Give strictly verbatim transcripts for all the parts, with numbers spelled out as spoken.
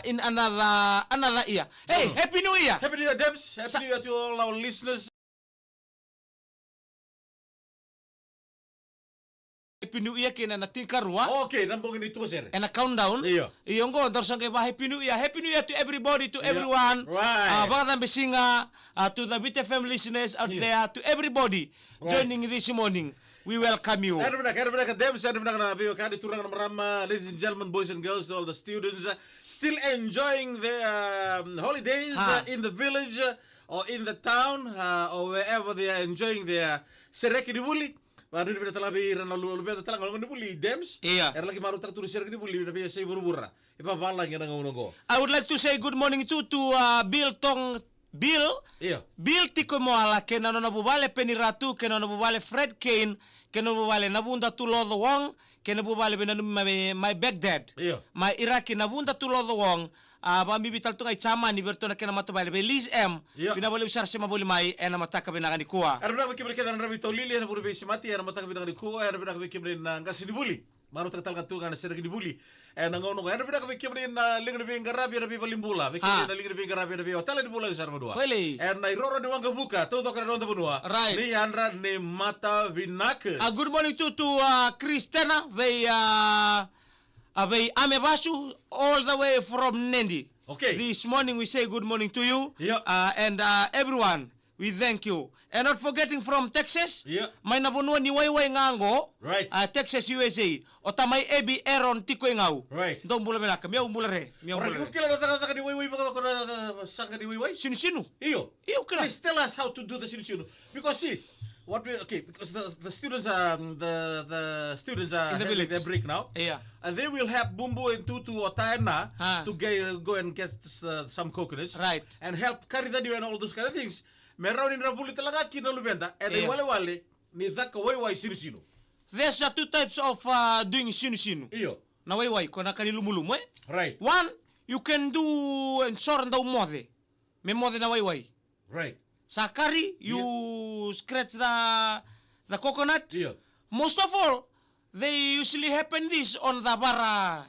in another, another year. Hey, Happy New Year. Happy New Year, Debs. Happy New Year to all our listeners. Happy New Year kina na tinikarua. Okay, na bogi ni tuasere. Ena countdown. Io. Io, qo daru sa qai va Happy New Year. Happy New Year to everybody, to everyone. Right. Ah, vakacabe siga, ah, to the Viti F M listeners out there, to everybody joining this morning. We welcome you. Ena vinaka, ena vinaka, Debs, ena vinaka na veiwekani, turaga na marama, ladies and gentlemen, boys and girls, to all the students, uh, still enjoying their, um, holidays, uh, in the village, uh, or in the town, uh, or wherever they are enjoying their sereki ni vuli. Vanuinui vinaka tale ga vei ira na lu-, luveda tale ga na gauna ni vuli, Debs. Io. Era laki marautaka tu na sereki ni vuli na veiyasai vuravura. E vavalagi ena gauna oqo. I would like to say good morning to, to, uh, Bill Tong, Bill. Io. Bill Tikomoala, kei na nona vuvale Peniratu, kei na nona vuvale Fred Kane, kei na nona vuvale Navuda Tuloco Wong, kei na vuvale veinanumi mai, mai Baghdad. Io. Mai Iraki Navuda Tuloco Wong, a, vakabibi tale tu ga i Jamani, vei iratou na kena matavuvale, vei Liz M. Io. Vinaka vakalevu sara sema voli mai ena mataka vinaka nikua. Ena vinaka vei kemuni kece na draiva iTaulili, ena vuraveisemati, ena mataka vinaka nikua, ena vinaka vei kemuni na qasenivuli. Marautaka tale ga tu ga na sereki ni vuli. Ena gauna oqo, ena vinaka vei kemuni na liga ni veiqaravi ena veivalenibula, vei kemuni na liga ni veiqaravi ena veihotel ni vula sara vanua. Ena iroro ni waqavuka, taucoko ena noda vanua. Right. Ni yadra ni matavinaka. A good morning to, to, uh, Kristena, vei, uh, a vei Amevasu, all the way from Nadi. Okay. This morning we say good morning to you. Io. Uh, and, uh, everyone, we thank you. And not forgetting from Texas. Io. Mai na vanua ni waiwai ga qo. Right. Uh, Texas, U S A. O tamai Ebi Aaron Tikoigau. Right. Dou bula vinaka. Meu bula re. Meu bula re. Ora, o kila na cakacaka ni waiwai, vaka, vaka na, na, na saqa ni waiwai? Sinusinu. Io. Io, kila. Please tell us how to do the sinusinu. Because see, what we, okay, because the, the students are, the, the students are having their break now. In the village. Yeah. And they will help Bumbu and Tutu or Taena to get, go and get, uh, some coconuts. Right. And help carry the new and all those kind of things. Me rawa ni ra vuli tale ga kina na luveda, ena iwalewale ni caka waiwai sinusinu. There's, uh, two types of, uh, doing sinusinu. Io. Na waiwai, ko na ka ni lumulumu, e? Right. One, you can do and sora dau moce. Me moce na waiwai. Right. Sa kari, you scratch the, the coconut. Io. Most of all, they usually happen this on the vara.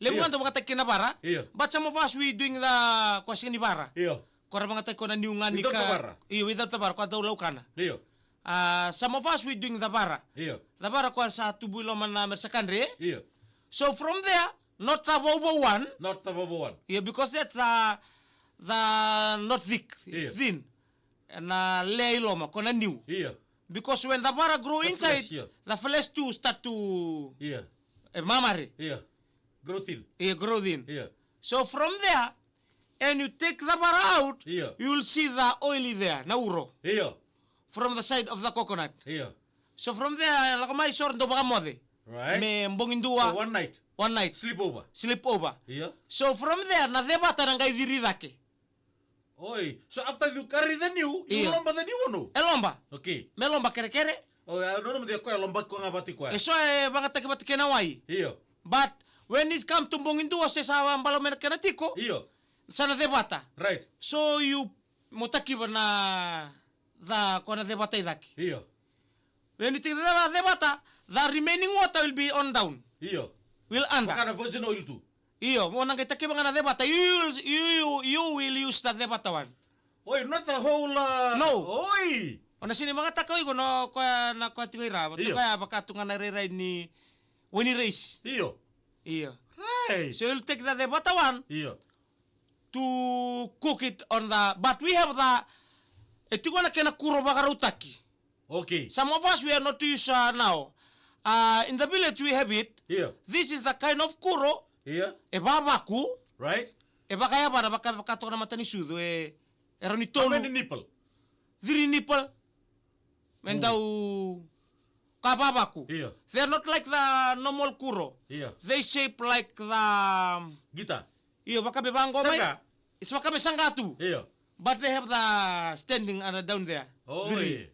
Levu ga dau vakayagataki kina na vara. Io. But some of us, we doing the, ko sega ni vara. Io. Ko ra vakayagataki ko na niu ga ni ka. Without the vara. Io, without the vara, ko a dau laukana. Io. Ah, some of us, we doing the vara. Io. The vara ko sa tubu i loma na mera sa kadre. Io. So from there, not the vauvau one. Not the vauvau one. Io, because that's, uh, the not thick. It's thin. Ena lewe i loma, ko na niu. Io. Because when the vara grow inside, the flesh too start to, e, mamare. Io. Grow thin. Io, grow thin. Io. So from there, and you take the vara out, io, you will see the oil there, na uro. Io. From the side of the coconut. Io. So from there, lako mai sora dau vakamoce. Right. Me bogi dua. So one night. One night. Sleep over. Sleep over. Io. So from there, na cevata na qai ciri cake. Oi. So after you carry the niu, you loba the niu or no? E loba. Okay. Me loba kerekere. O, ya, no, no, me koya e loba koya ga vata koya. E so e vakayagataki vata kei na wai. Io. But when it come to bogi dua se sa balavu mai na kena tiko. Io. Sa na cevata. Right. So you mo takiva na, the, ko na cevata i cake. Io. When you take the cevata, the remaining water will be on down. Io. Will under. Vaka na virgin oil tu. Io, mo na qai takiva ga na cevata. You will, you, you, you will use the cevata one. Oi, not the whole, uh, no. Oi. O na sega ni vakayagataka o iko na koya, na koya tiko i ra. Io. Koya vaka tu ga na irairai ni wai ni raisi. Io. Io. Right. So you'll take the cevata one. Io. To cook it on the, but we have the, e tiko na kena kuro vakarautaki. Okay. Some of us, we are not used, uh, now. Uh, in the village, we have it. Io. This is the kind of kuro. Io. E vavaku. Right. E vakayavana, vaka, vaka toka na mata ni sucu, e, e rawa ni tolu. How many nipple? Three nipple. Me dau ka vavaku. Io. They are not like the normal kuro. Io. They shape like the, um, guitar. Io, vaka me vaqo mai. Saqa. It's vaka me saqa tu. Io. But they have the standing and down there. Oh, three. Io.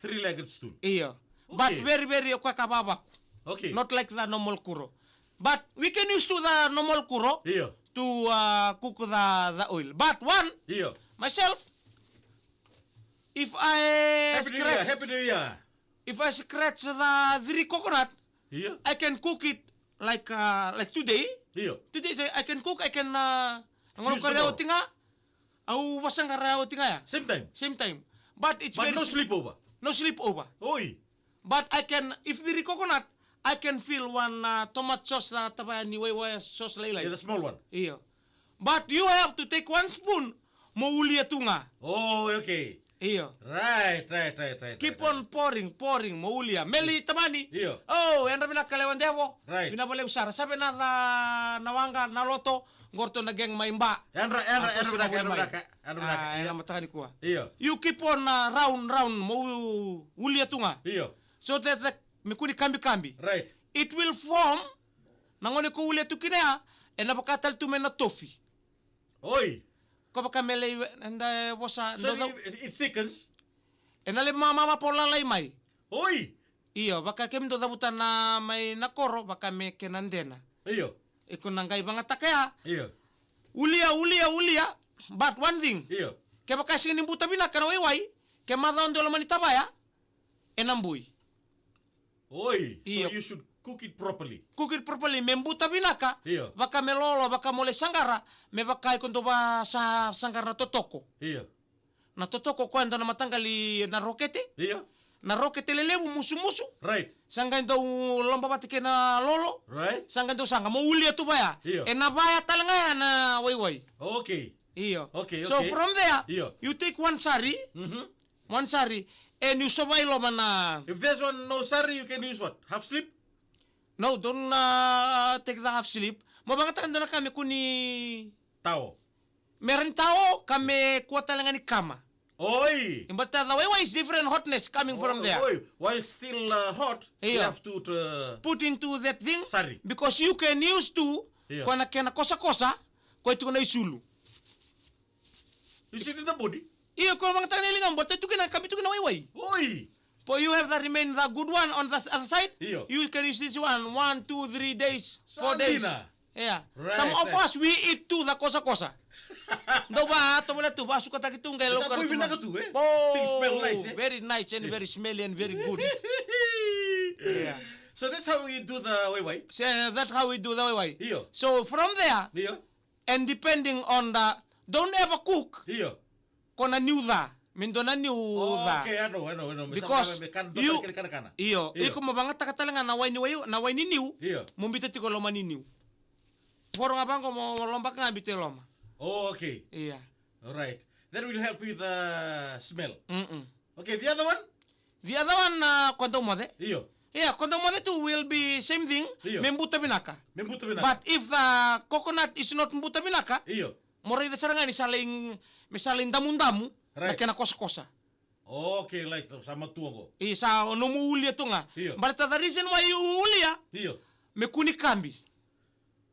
Three-legged stool. Io. Okay. But very, very, o koya ka vavaku. Okay. Not like the normal kuro. But we can use to the normal kuro, io, to, uh, cook the, the oil. But one, io, myself, if I scratch, Happy New Year. If I scratch the three coconut, io, I can cook it like, uh, like today. Io. Today say I can cook, I can, uh, Use the power. Au vakasaqara oti ga. Au vakasaqara oti ga ya. Same time. Same time. But it's But very no s- sleepover. No sleepover. Oi. But I can, if there is coconut, I can fill one, uh, tomato sauce, uh, tavaya ni waiwai sauce lailai. Yeah, the small one. Io. But you have to take one spoon, mo ulia tu ga. Oh, okay. Io. Right, right, right, right. Keep right, on right. pouring, pouring, mo ulia. Meli tamani. Io. Oh, yadra vinaka lewa devo. Right. Vinaka vakalevu sara. Sa vei na ca na waqa na loto. Qo ratou na gang mai Ba. Yadra, yadra, yadra vinaka, yadra vinaka. Yadra vinaka. Ah, io. Ena mataka nikua. Io. You keep on, uh, round, round, mo u-, ulia tu ga. Io. So that, that, me kua ni kabikabi. Right. It will form, na gauna ko ulia tu kina ya, ena vaka tale tu mai na tofi. Oi. Ko vaka me lai, eda vosa, So dou it, cau- it, it thickens. Ena lai mamama po lalai mai. Oi. Io, vaka kemudou cavuta na mai na koro, vaka me kena dena. Io. Iko na qai vagataka ya. Io. Ulia, ulia, ulia. But one thing. Io. Kevaka e sega ni buta vinaka na waiwai, ke macawa dua loma ni tavaya, ena bui. Oi, so Io. you should cook it properly. Cook it properly, me buta vinaka. Io. Vaka me lolo, vaka mo lai saqara, me vaka iko dou va sa saqara na totoko. Io. Na totoko koya dua na mataqali na rokete. Io. Na rokete lelevu musumusu. Right. Sa qai dau loba vata kei na lolo. Right. Sa qai dau saqa, mo ulia tu vaya. Io. Ena vaya tale ga ya na waiwai. Okay. Io. Okay, So okay. from there, Io. you take one sari. Mhm. One sari, and you sova i loma na If there's one no sari, you can use what? Half slip? No, don't, uh, take the half slip. Mo vagataka dua na ka me kua ni Tao. Me rawa ni tao, ka me kua tale ga ni kama. Oi. But, uh, the waiwai is different hotness coming from there. Oi. While still, uh, hot, you Io. have to, uh, Put into that thing. Sari. Because you can use to, Io. Ko na kena kosakosa, ko e tiko na isulu. You see the body? Io, ko vagataka na ligamu, but e tu kina, kabi tu kina waiwai. Oi. But you have the remain, the good one on the s-, other side. Io. You can use this one, one, two, three days, four days. Sa dina. Yeah. Right, Some of right. us, we eat too, the kosa kosa. Dou va, tovolea tu, va sukataki tu, qai Sa lauka boi tu vinaka ma. tu, eh? Oh, Things smell nice, eh? very nice and very smelly and very good. Yeah. So that's how we do the waiwai. So that's how we do the waiwai. Io. So from there, Io. and depending on the, don't ever cook Io. ko na niu ca. Me dua na niu Oh, ca. okay, I know, I know, I know. Me sa Because me, me kana, dua you, tale kena kana. io, Io. iko mo vagataka tale ga na wai ni wai, na wai ni niu, Io. mo bita tiko loma ni niu. Foro ga vaqo mo lobaka ga bita i loma. Oh, okay. Ia. All right. That will help with the smell. Mm-mm. Okay, the other one? The other one, uh, ko dau moce. Io. Ia, ko dau moce tu will be same thing. Io. Me buta vinaka. Me buta vinaka. But if the coconut is not buta vinaka, Io. mo raica sara ga ni sa lai, me sa lai damudamu, na Right. kena kosakosa. Okay, like, sa matua qo. Ia, sa nomu ulia tu ga. Io. But the reason why you ulia, Io. me kua ni kabi.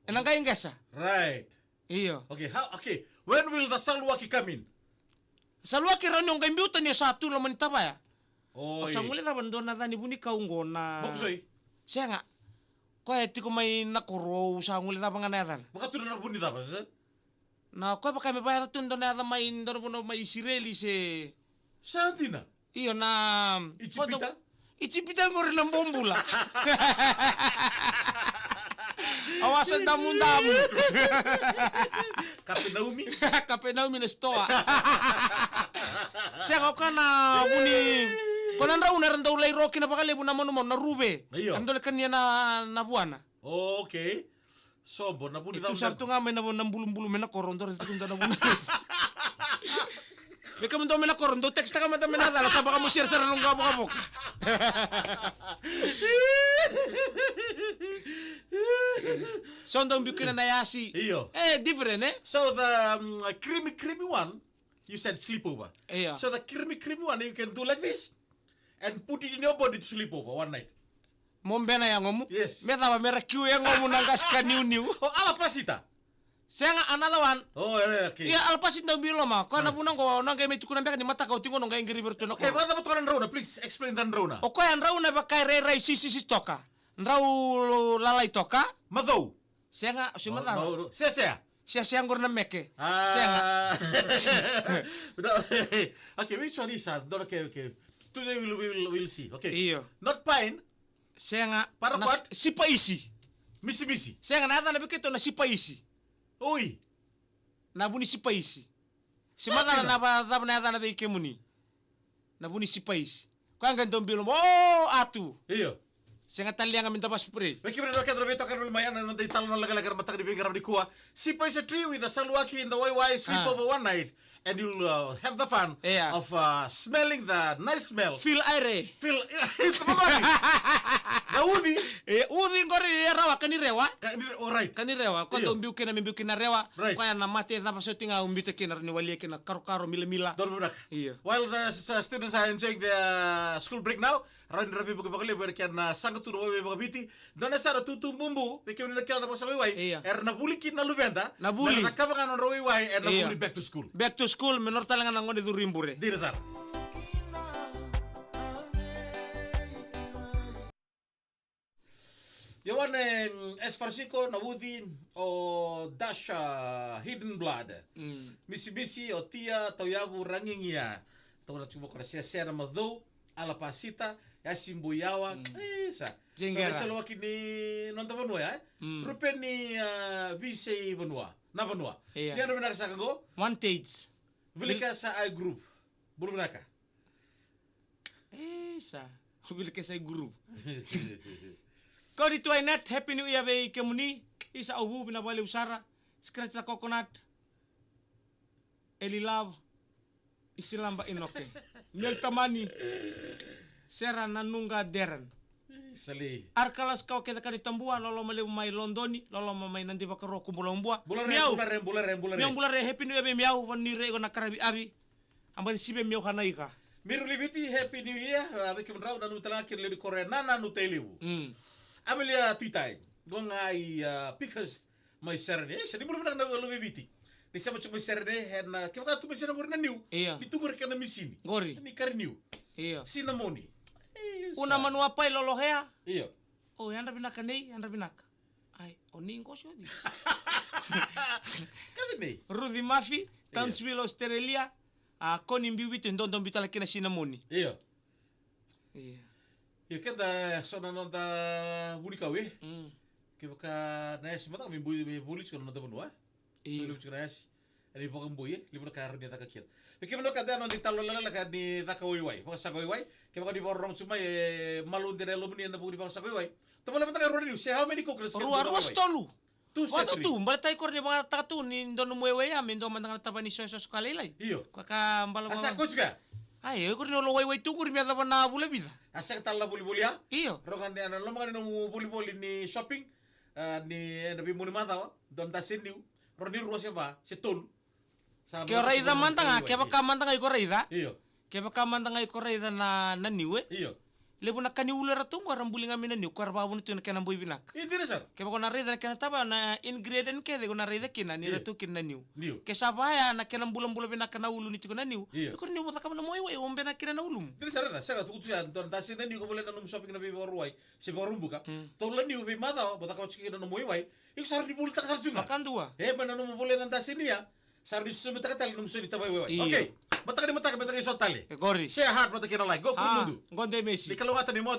Ena qai qesa. Right. Io. Okay, how, okay. When will the saluaki come in? Saluaki rawa ni o qai biuta ni o sa tu loma ni tavaya. Oi. O sa guilecava dua na ca ni vunikau qo na Makusoi. Sega. Koya e tiko mai na koro, au sa guilecava ga na yacana. Vaka tu na vu ni cava, se? Na koya vaka me vakayaca tu dua na yaca mai, dua na vanua mai Isireli se Sa dina. Io, na Ijipita? Ijipita qori na bobula. Au a sa damudamu. Kapenaumi? Kapenaumi na sitoa. Sega, o koya na vu ni, ko na drauna era dau lai ro kina vakalevu na manumanu, na ruve. Io. Era dau lai kania na, na vuana. Okay. Sobo, na vu ni E tu sara tu ga mai na, na bulubulu mai na koro, dou raica tu dua na vu ni. Me kemudou mai na koro, dou tekisitaka mada mai na cala, sa vakamusuya sara na noqu vokavoka. So dou biu kina na yasi. Io. E, different, e? So the, um, creamy, creamy one, you said sleepover. Io. So the creamy, creamy one, you can do like this and put it in your body to sleep over one night. Mo bena yagomu. Yes. Me cava me ra kiu yagomu na qase ka niuniu. O alapasita. Sega, another one. Oh, yeah, okay. Ia, alapasita dau biu i loma. Ko na vuna qo, o na qai mai tukuna beka ni mataka oti qo o na qai qiri vei ratou na koro. Okay, vakacava toka na drauna, please explain the drauna. O koya drauna vaka e rairai sisisi toka. Drau lalai toka. Macau. Sega, o si macala. Sesea. Sesea qori na meke. Ah. Sega. No, okay, which one is that? No, okay, okay. Today we'll, we'll, we'll see. Okay. Io. Not pine. Sega. Paraquat. Sipaisi. Misimisi. Sega, na yacana vei keitou na sipaisi. Oi. Na vu ni sipaisi. Se macala na va-, cava na yacana vei kemuni. Na vu ni sipaisi. Koya qai dau bilo mo, o, atu. Io. Sega tale ga me da va spray. Vei kemuni na keda na veitokani mai na noda italanoa lekaleka ena mataka ni veiqaravi nikua. Sipaisi tree with a saluaki in the waiwai, sleep over one night, and you'll, uh, have the fun of, uh, smelling the nice smell. Feel aire. Feel, na uci. E, uci qori e rawa, ka ni rewa. Ka ni re-, oh, right. Ka ni rewa. Ko dau biu kina, me biu kina rewa. Right. Koya na mate cava soti ga au biuta kina, ni walia kina karokaro, milamila. Donu vinaka. Io. While the s-, students are enjoying their school break now, rawa ni ra veivuke vakalevu ena kena saqa tu na waiwai vakaviti. Dua na sara tutu bubu, vei kemuni na kila na vosa waiwai. Io. Era na vuli kina na luveda. Na vuli. Era na cakava ga na nodra waiwai, era na vuli back to school. Back to school, me nodra tale ga na gone curu i bure. Dina sara. Io, wane, mm, S Farasiko, na uci, o Dasha, Hidden Blood. Mm. Misimisi, o Tia, Tauyavu, Ragigia. Tau na tiko mo kora Sesea na Macou, Alapasita, Yasi Boiawa. Mm. Isa. Jengera. Sa na iseleiwaki ni noda vanua ya, e? Mm. Rupeni, ah, Visei vanua. Na vanua. Ia. Ni yadra vinaka saka qo. One Tate. Vilika sa ai group. Bula vinaka. Isa. Vilika sa ai group. Kodi Twainet, Happy New Year vei kemuni. Isa au vu, vinaka vakalevu sara. Scratch the Coconut. Eli Love. Isilamba Inoke. Mel Tamani. Sera Nanuqa Deren. Sali. Arkalas Kawa kece ka ni Tabua, loloma levu mai Lodoni, loloma mai Nadi Vakarua, Kubula Ubua. Bula re, Miau. Bula re, bula re, bula re. Miau, bula re, Happy New Year vei Miau, vani re iko na karavi avi. A baci sivi Miau ka na ika. Miru Liviti, Happy New Year, ah, vei kemudrau, nanumi tale ga kina lewe ni koro e Nananu Tailevu. Mm. Amelia Tuitai, qo ga i, ah, Pikas mai Serene. E, sa ni bula vinaka na luve i Viti. Ni sema tiko mai Serene, ena, kevaka tu mai Serene qori na niu. Ia. Ni tu qori kena misini. Qori. Ni kari niu. Ia. Sinamoni. E, sa. Una Manuapai Lolohea. Ia. O, yadra vinaka nei, yadra vinaka. Ai, o ni qo si oti. Kaci nei. Ruci Mafi, Townsville, Australia. A, Koni Biuvitu, e dodonu biu tale kina Sinamoni. Io. Io. Io, keda so na noda vunikau, e? Mm. Kevaka na yasi mada ga me bui, me vuli tiko na noda vanua, e? Io. So levu tiko na yasi. Ena ivakabui, e? Levu na ka e rawa ni caka kina. Vei kemuni na wekada, noda italanoa lekaleka ni caka waiwai. Vakasaqa waiwai. Kevaka ni vakarorogo tiko mai, e malua dina na yalomuni ena vuku ni vakasaqa waiwai. Tovolea mada ga e rua na niu, se how many coconuts can you do? Rua, rua se tolu. Tu se three. Vakatatau tu, baleta i koya ni vakayagataka tu ni dua nomu waiwai ya me dua mada ga na tavani sososo ka lailai. Io. Koya ka bala. A sa koya tiko ya? Ai, o iko ni o lo waiwai tu qori me yacova na vula vica. A sega tale na volivoli ya? Io. Roga ni, a, na loma ga ni nomu volivoli ni shopping, a, ni ena veimoni macawa, dua na dase niu, rua ni rua se va, se tolu. Sa ke o raica mada ga, kevaka mada ga iko raica. Io. Kevaka mada ga iko raica na, na niu, e? Io. Levu na ka ni ulu era tu qo era buli ga mai na niu, ko era vakavuna tu na kena boi vinaka. E dina sara. Kevaka o na raica na kena tavaya, na ingredient kece ko na raica kina ni ra tu kina na niu. Niu. Ke sa vaya na kena bulabula vinaka na ulu ni tiko na niu. Io. Iko ni mo cakava na nomu waiwai, o bena kina na ulumu. Dina sara, sega, tukutuku ya, dua na dase na niu ko volai na nomu shopping na veivakarauwai. Se vakarubuka. Mm. Tolu na niu veimacawa, mo cakava tiko kina na nomu waiwai. Iko sa rawa ni volitaka sara tu ga. Vakadua. E, mai na nomu volai na dase ni ya. Sa rawa ni sosomitaka tale na nomu sau ni tavai waiwai. Io. Okay. Mataka ni mataka, mataka ni so tale. E qori. Share heart vata kei na like. Qo kuru mudu. Qo de mesi. Ni kalougata ni moce.